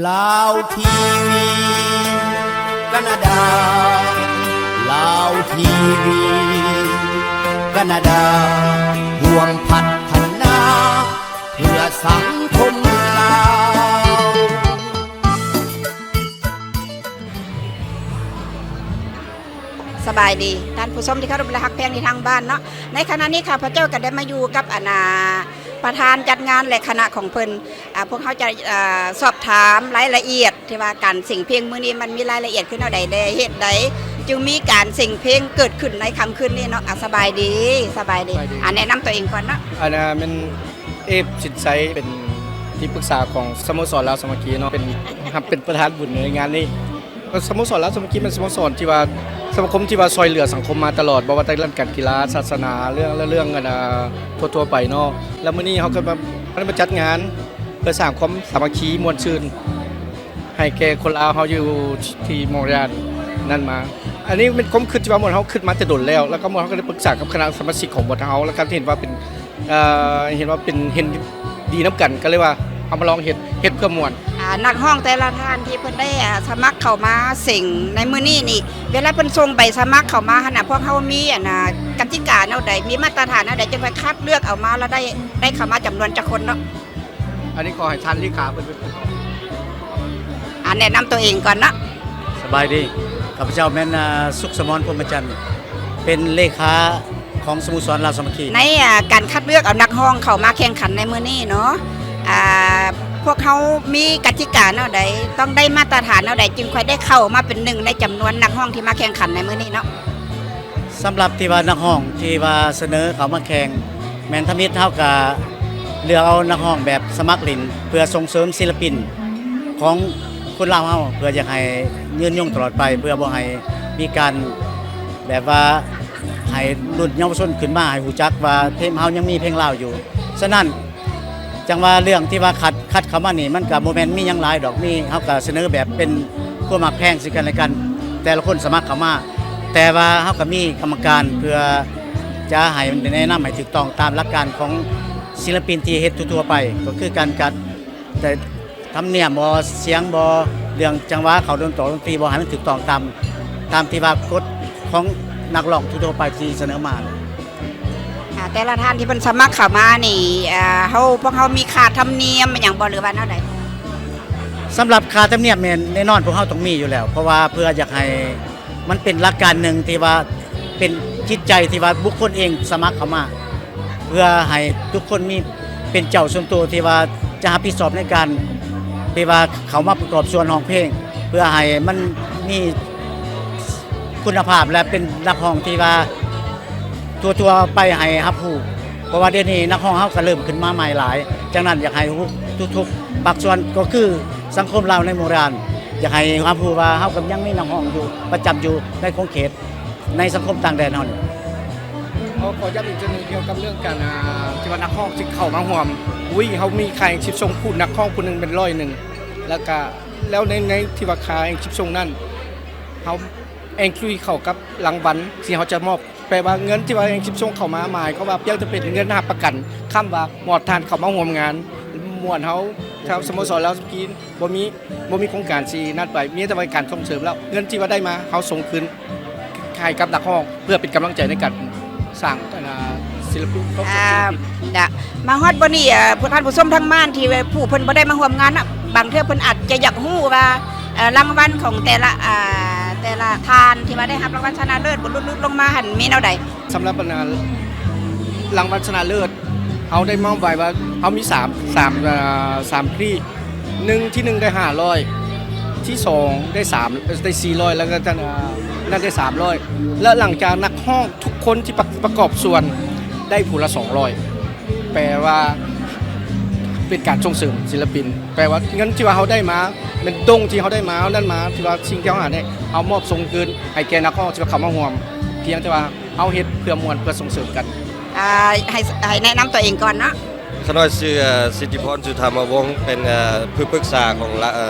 ລາວທີວີ ການາດາ ລາວທີວີ ການາດາ ຮ່ວມພັດທະນາ ເພື່ອສັງຄົມລາວ. ສະບາຍດີທ່ານຜູ້ຊົມທີ່ເຄົາລົບ ແລະ ຮັກແພງທີ່ທາງບ້ານເນາະ. ໃນຂະນະນີ້ຂ້າພະເຈົ້າກໍໄດ້ມາຢູ່ກັບ ອັນ ອາ ປະທານຈັດງານ ແລະ ຄະນະຂອງເພິ່ນ. ອາ ພວກເຮົາຈະ ອາ ສອບຖາມລາຍລະອຽດທີ່ວ່າການເສັງເພງມື້ນີ້ມັນມີລາຍລະອຽດຄືແນວໃດແດ່ ເຫດໃດຈຶ່ງມີການເສັງເພງເກີດຂຶ້ນໃນຄ່ຳຄືນນີ້ເນາະ. ອາ ສະບາຍດີ ສະບາຍດີ ສະບາຍດີ. ອາ ແນະນຳຕົວເອງກ່ອນເນາະ. ອັນ ອາ ແມ່ນ ເອຟ ສິນໄຊ ເປັນທີ່ປຶກສາຂອງສະໂມສອນລາວສາມັກຄີເນາະ ເປັນ ຮັບເປັນປະທານບຸນໃນງານນີ້. ສະໂມສອນລາວສາມັກຄີແມ່ນສະໂມສອນທີ່ວ່າ ສະມາຄົມທີ່ວ່າຊ່ອຍເຫຼືອສັງຄົມມາຕະຫຼອດ ບໍ່ວ່າແຕ່ເລື່ອງການກິລາ, ສາສະໜາ, ເລື່ອງ ເລື່ອງ ເລື່ອງ ອັນ ອາ ທົ່ວໆໄປເນາະ. ແລ້ວມື້ນີ້ເຮົາກໍມາ ມາຈັດງານເພື່ອສ້າງຄວາມສາມັກຄີມ່ວນຊື່ນ ໃຫ້ແກ່ຄົນລາວເຮົາຢູ່ທີ່ມອນຣຽນນັ້ນມາ. ອັນນີ້ເປັນຄວາມຄິດທີ່ວ່າໝວດເຮົາຄິດມາແຕ່ດົນແລ້ວ ແລ້ວກໍໝວດເຮົາກໍໄດ້ປຶກສາກັບຄະນະສະມາຊິກຂອງໝວດເຮົາ ແລ້ວກໍເຫັນວ່າເປັນ ເອີ ເຫັນວ່າເປັນ ເຫັນດີນຳກັນ ກໍເລີຍວ່າເອົາມາລອງເຮັດ ເຮັດເພື່ອມ່ວນ. ອາ ນັກຮ້ອງແຕ່ລະທ່ານທີ່ເພິ່ນໄດ້ ອາ ສະໝັກເຂົ້າມາເສັງໃນມື້ນີ້ນີ້ ເວລາເພິ່ນສົ່ງໃບສະໝັກເຂົ້າມາຫັ້ນນະ ພວກເຮົາມີ ອັນນາ ກະຕິກາແນວໃດ ມີມາດຕະຖານແນວໃດ ຈຶ່ງຄ່ອຍຄັດເລືອກເອົາມາ ແລ້ວໄດ້ ໄດ້ເຂົ້າມາຈຳນວນຈັກຄົນເນາະ? ອັນນີ້ຂໍໃຫ້ທ່ານເລຂາເພິ່ນເປັນຜູ້ຕອບ. ອາ ແນະນຳຕົວເອງກ່ອນເນາະ. ສະບາຍດີ ຂ້າພະເຈົ້າແມ່ນ ອາ ສຸກສະໝອນ ພົມມະຈັນ ເປັນເລຂາຂອງສະໂມສອນລາວສາມັກຄີ. ໃນ ອາ ການຄັດເລືອກເອົານັກຮ້ອງເຂົ້າມາແຂ່ງຂັນໃນມື້ນີ້ເນາະ ອາ ພວກເຮົາມີກະຕິກາແນວໃດ ຕ້ອງໄດ້ມາດຕະຖານແນວໃດ ຈຶ່ງຄ່ອຍໄດ້ເຂົ້າມາເປັນໜຶ່ງໃນຈຳນວນນັກຮ້ອງທີ່ມາແຂ່ງຂັນໃນມື້ນີ້ເນາະ? ສຳລັບທີ່ວ່ານັກຮ້ອງທີ່ວ່າສະເໜີເຂົ້າມາແຂ່ງ ແມ່ນທຳອິດເຮົາກະເລືອກເອົານັກຮ້ອງແບບສະໝັກຫຼິ້ນ ເພື່ອສົ່ງເສີມສິລະປິນຂອງຄົນລາວເຮົາ ເພື່ອຢາກໃຫ້ຍືນຍົງຕະຫຼອດໄປ ເພື່ອບໍ່ໃຫ້ມີການແບບວ່າໃຫ້ລຸ້ນເຍົາວະຊົນຂຶ້ນມາໃຫ້ຮູ້ຈັກວ່າເພງເຮົາຍັງມີເພງລາວຢູ່. ສະນັ້ນ ຈັ່ງວ່າເລື່ອງທີ່ວ່າຄັດ ຄັດເຂົ້າມານີ້ ມັນກະບໍ່ແມ່ນມີຫຍັງຫຼາຍດອກ ມີ ເຮົາກະສະເໜີແບບເປັນຄວາມຮັກແພງຊຶ່ງກັນແລະກັນ ແຕ່ລະຄົນສະໝັກເຂົ້າມາ ແຕ່ວ່າເຮົາກະມີກຳມະການເພື່ອຈະໃຫ້ແນະນຳໃຫ້ຖືກຕ້ອງຕາມຫຼັກການຂອງສິລະປິນທີ່ເຮັດທົ່ວໆໄປ ກໍຄືການ ການ ແຕ່ທຳນຽມບໍ່ ສຽງບໍ່ ເລື່ອງຈັງຫວະເຂົ້າດົນຕອກດົນຕີບໍ່ ໃຫ້ມັນຖືກຕ້ອງຕາມ ຕາມທີ່ວ່າກົດຂອງນັກຮ້ອງທົ່ວໆໄປທີ່ສະເໜີມາ. ອາ ແຕ່ລະທ່ານທີ່ເພິ່ນສະໝັກເຂົ້າມານີ້ ອາ ເຮົາ ພວກເຮົາມີຄ່າທຳນຽມອີ່ຫຍັງບໍ່ ຫຼືວ່າແນວໃດ? ສຳລັບຄ່າທຳນຽມແມ່ນແນ່ນອນ ພວກເຮົາຕ້ອງມີຢູ່ແລ້ວ ເພາະວ່າເພື່ອຢາກໃຫ້ມັນເປັນຫຼັກການໜຶ່ງທີ່ວ່າເປັນຈິດໃຈທີ່ວ່າບຸກຄົນເອງສະໝັກເຂົ້າມາ ເພື່ອໃຫ້ທຸກຄົນມີ ເປັນເຈົ້າສ່ວນໂຕທີ່ວ່າຈະຮັບຜິດຊອບໃນການທີ່ວ່າເຂົ້າມາປະກອບສ່ວນຮ້ອງເພງ ເພື່ອໃຫ້ມັນມີຄຸນນະພາບ ແລະ ເປັນນັກຮ້ອງທີ່ວ່າທົ່ວໆໄປໃຫ້ຮັບຮູ້ ເພາະວ່າດຽວນີ້ນັກຮ້ອງເຮົາກໍເລີ່ມຂຶ້ນມາໃໝ່ຫຼາຍ. ຈັ່ງນັ້ນ ຢາກໃຫ້ທຸກໆພາກສ່ວນ ກໍຄືສັງຄົມລາວໃນໂບຣານ ຢາກໃຫ້ຮັບຮູ້ວ່າເຮົາກໍຍັງມີນັກຮ້ອງຢູ່ ປະຈຳຢູ່ໃນຂົງເຂດ ໃນສັງຄົມຕ່າງແດນເຮົານີ້. ຂໍ ຂໍຢ້ຳອີກເທື່ອໜຶ່ງກ່ຽວກັບເລື່ອງການ ອ່າ ທີ່ວ່ານັກຮ້ອງທີ່ເຂົ້າມາຮ່ວມ ອຸ້ຍ ເຮົາມີຄ່າແຮງຊີບຊົງ ຜູ້ນັກຮ້ອງຜູ້ໜຶ່ງແມ່ນຮ້ອຍໜຶ່ງ ແລ້ວກະ ແລ້ວໃນ ໃນທີ່ວ່າຄ່າແຮງຊີບຊົງນັ້ນ ເຮົາ include ເຂົ້າກັບລາງວັນທີ່ເຮົາຈະມອບ ແປວ່າເງິນທີ່ວ່າແຮງຊີບຊົງເຂົ້າມາ ໝາຍຄວາມວ່າພຽງແຕ່ເປັນເງິນຮັບປະກັນ ຄຳວ່າໝວດທ່ານເຂົ້າມາຮ່ວມງານ ໝວດເຮົາ ຊາວສະໂມສອນລາວສາມັກຄີ ບໍ່ມີ ບໍ່ມີໂຄງການຊິນັ້ນໄປ ມີແຕ່ວ່າການສົ່ງເສີມ ແລ້ວເງິນທີ່ວ່າໄດ້ມາເຮົາສົ່ງຄືນໃຫ້ກັບນັກຮ້ອງ ເພື່ອເປັນກຳລັງໃຈໃນການສ້າງ ອັນ ອ່າ ສິລະປິນ ອາ ມາຮອດມື້ນີ້ ເອີ ທ່ານຜູ້ຊົມທາງບ້ານທີ່ຜູ້ເພິ່ນບໍ່ໄດ້ມາຮ່ວມງານນະ ບາງເທື່ອເພິ່ນອາດຈະຢາກຮູ້ວ່າ ເອີ ລາງວັນຂອງແຕ່ລະ ອ່າ ແຕ່ລະທ່ານທີ່ວ່າໄດ້ຮັບລາງວັນຊະນະເລີດ ບຸດລຸດ ຫຼຸດລົງມາຫັ້ນມີແນວໃດ? ສຳລັບ ອັນ ລາງວັນຊະນະເລີດ ເຮົາໄດ້ມອບໄວ້ວ່າ ເຮົາມີສາມ ສາມ ເອີ ສາມທີ່ ໜຶ່ງ ທີໜຶ່ງໄດ້ຫ້າຮ້ອຍ ທີສອງໄດ້ສາມ ໄດ້ສີ່ຮ້ອຍ ແລ້ວກໍທ່ານ ເອີ ນັ້ນໄດ້ສາມຮ້ອຍ ແລະ ຫຼັງຈາກນັກຮ້ອງທຸກຄົນທີ່ປະ ປະກອບສ່ວນໄດ້ຜູ້ລະສອງຮ້ອຍ ແປວ່າເປັນການສົ່ງເສີມສິລະປິນ ແປວ່າເງິນທີ່ວ່າເຮົາໄດ້ມາ ແມ່ນດົງທີ່ເຮົາໄດ້ມາ ເຮົານັ້ນມາ ທີ່ວ່າສິ່ງທີ່ເຮົາຫາໄດ້ ເຮົາມອບສົ່ງຄືນໃຫ້ແກ່ນັກຮ້ອງທີ່ວ່າເຂົ້າມາຮ່ວມ ພຽງແຕ່ວ່າ ເຮົາເຮັດເພື່ອມ່ວນ ເພື່ອສົ່ງເສີມກັນ. ອ່າ ໃຫ້ ໃຫ້ແນະນຳຕົວເອງກ່ອນເນາະ. ຂ້ານ້ອຍຊື່ ເອີ ສິດທິພອນ ສຸທາມະວົງ ເປັນ ເອີ ທີ່ປຶກສາຂອງ ເອີ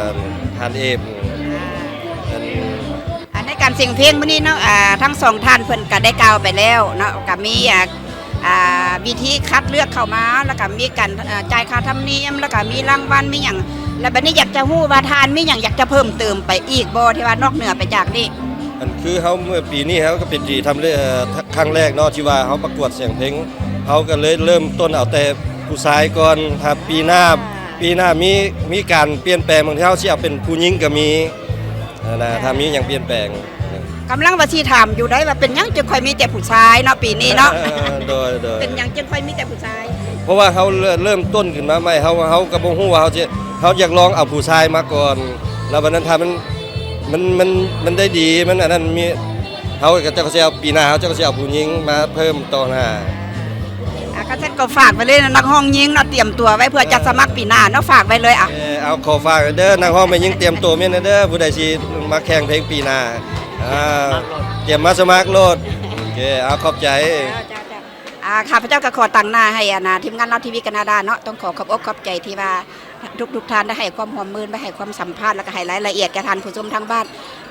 ທ່ານເອຟ. ອ່າ ອັນ ໃນການເສັງເພງມື້ນີ້ເນາະ ອ່າ ທັງສອງທ່ານເພິ່ນກະໄດ້ກ່າວໄປແລ້ວເນາະ ກະມີ ອ່າ ອ່າ ວິທີຄັດເລືອກເຂົ້າມາ ແລ້ວກໍມີການ ເອ່ອ ຈ່າຍຄ່າທຳນຽມ ແລ້ວກໍມີລາງວັນ ມີຫຍັງ ແລ້ວບັດນີ້ຢາກຈະຮູ້ວ່າທ່ານມີຫຍັງຢາກຈະເພີ່ມເຕີມໄປອີກບໍ່ ທີ່ວ່ານອກເໜືອໄປຈາກນີ້? ອັນຄືເຮົາເມື່ອປີນີ້ເຮົາກໍເປັນທີ່ທຳເລີ ເອ່ອ ຄັ້ງແລກເນາະ ທີ່ວ່າເຮົາປະກວດສຽງເພງ ເຮົາກໍເລີຍເລີ່ມຕົ້ນເອົາແຕ່ຜູ້ຊາຍກ່ອນ. ຖ້າປີໜ້າ ປີໜ້າມີ ມີການປ່ຽນແປງ ບາງທີເຮົາຊິເອົາເປັນຜູ້ຍິງກໍມີ ນະ ຖ້າມີຫຍັງປ່ຽນແປງ. ກຳລັງວ່າຊິຖາມຢູ່ໄດ໋ວ່າເປັນຫຍັງຈຶ່ງຄ່ອຍມີແຕ່ຜູ້ຊາຍເນາະ ປີນີ້ເນາະ? ເອີ ໂດຍ ໂດຍ ເປັນຫຍັງຈຶ່ງຄ່ອຍມີແຕ່ຜູ້ຊາຍ? ເພາະວ່າເຮົາເລີ່ມ ເລີ່ມຕົ້ນຂຶ້ນມາໃໝ່ ເຮົາ ເຮົາກໍບໍ່ຮູ້ວ່າເຮົາຊິ ເຮົາຢາກລອງເອົາຜູ້ຊາຍມາກ່ອນ ແລ້ວບັດນັ້ນຖ້າມັນ ມັນ ມັນ ມັນໄດ້ດີ ມັນອັນນັ້ນມີ ເຮົາກໍ ເຂົາເຈົ້າກໍຊິເອົາ ປີໜ້າເຂົາເຈົ້າກໍຊິເອົາຜູ້ຍິງມາເພີ່ມຕໍ່ໜ້າ. ອ່າ ຄັນຊັ້ນກໍຝາກໄວ້ເລີຍນະ ນັກຮ້ອງຍິງເນາະ ຕຽມຕົວໄວ້ເພື່ອຈະສະໝັກປີໜ້າເນາະ ຝາກໄວ້ເລີຍ ອ່ະ ເອີ ເອົາ ຂໍຝາກເດີ ນັກຮ້ອງແມ່ຍິງຕຽມໂຕແມ່ນເດີ ຜູ້ໃດຊິມາແຂ່ງເພງປີໜ້າ ອ່າ ຕຽມມາສະໝັກໂລດ. ໂອເຄ ເອົາ ຂອບໃຈ. ເຈົ້າ ເຈົ້າ ເຈົ້າ ອ່າ ຂ້າພະເຈົ້າກໍຂໍຕາງໜ້າໃຫ້ ອັນນ່າ ທີມງານລາວທີວີການາດາເນາະ ຕ້ອງຂໍຂອບອົກຂອບໃຈທີ່ວ່າ ທຸກໆທ່ານໄດ້ໃຫ້ຄວາມຮ່ວມມື ໄດ້ໃຫ້ຄວາມສຳພັນ ແລ້ວກໍໃຫ້ລາຍລະອຽດແກ່ທ່ານຜູ້ຊົມທາງບ້ານ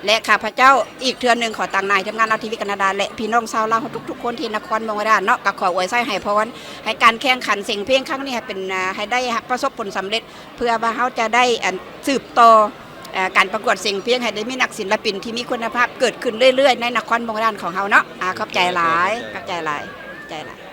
ແລະ ຂ້າພະເຈົ້າອີກເທື່ອໜຶ່ງຂໍຕາງໜ້າໃຫ້ທີມງານລາວທີວີການາດາ ແລະ ພີ່ນ້ອງຊາວລາວທຸກໆຄົນທີ່ນະຄອນບວງບາດານເນາະ ກໍຂໍອວຍໄຊໃຫ້ພອນ ໃຫ້ການແຂ່ງຂັນເສັງເພງຄັ້ງນີ້ໃຫ້ເປັນ ໃຫ້ໄດ້ປະສົບຜົນສຳເລັດ ເພື່ອວ່າເຮົາຈະໄດ້ ອັນ ສືບຕໍ່ ເອ່ອ ການປະກວດເສັງເພງ ໃຫ້ໄດ້ມີນັກສິນລະປິນທີ່ມີຄຸນນະພາບເກີດຂຶ້ນເລື້ອຍໆໃນນະຄອນບວງບາດານຂອງເຮົາເນາະ. ອ່າ ຂອບໃຈຫຼາຍ ຂອບໃຈຫຼາຍ ຂອບໃຈຫຼາຍ.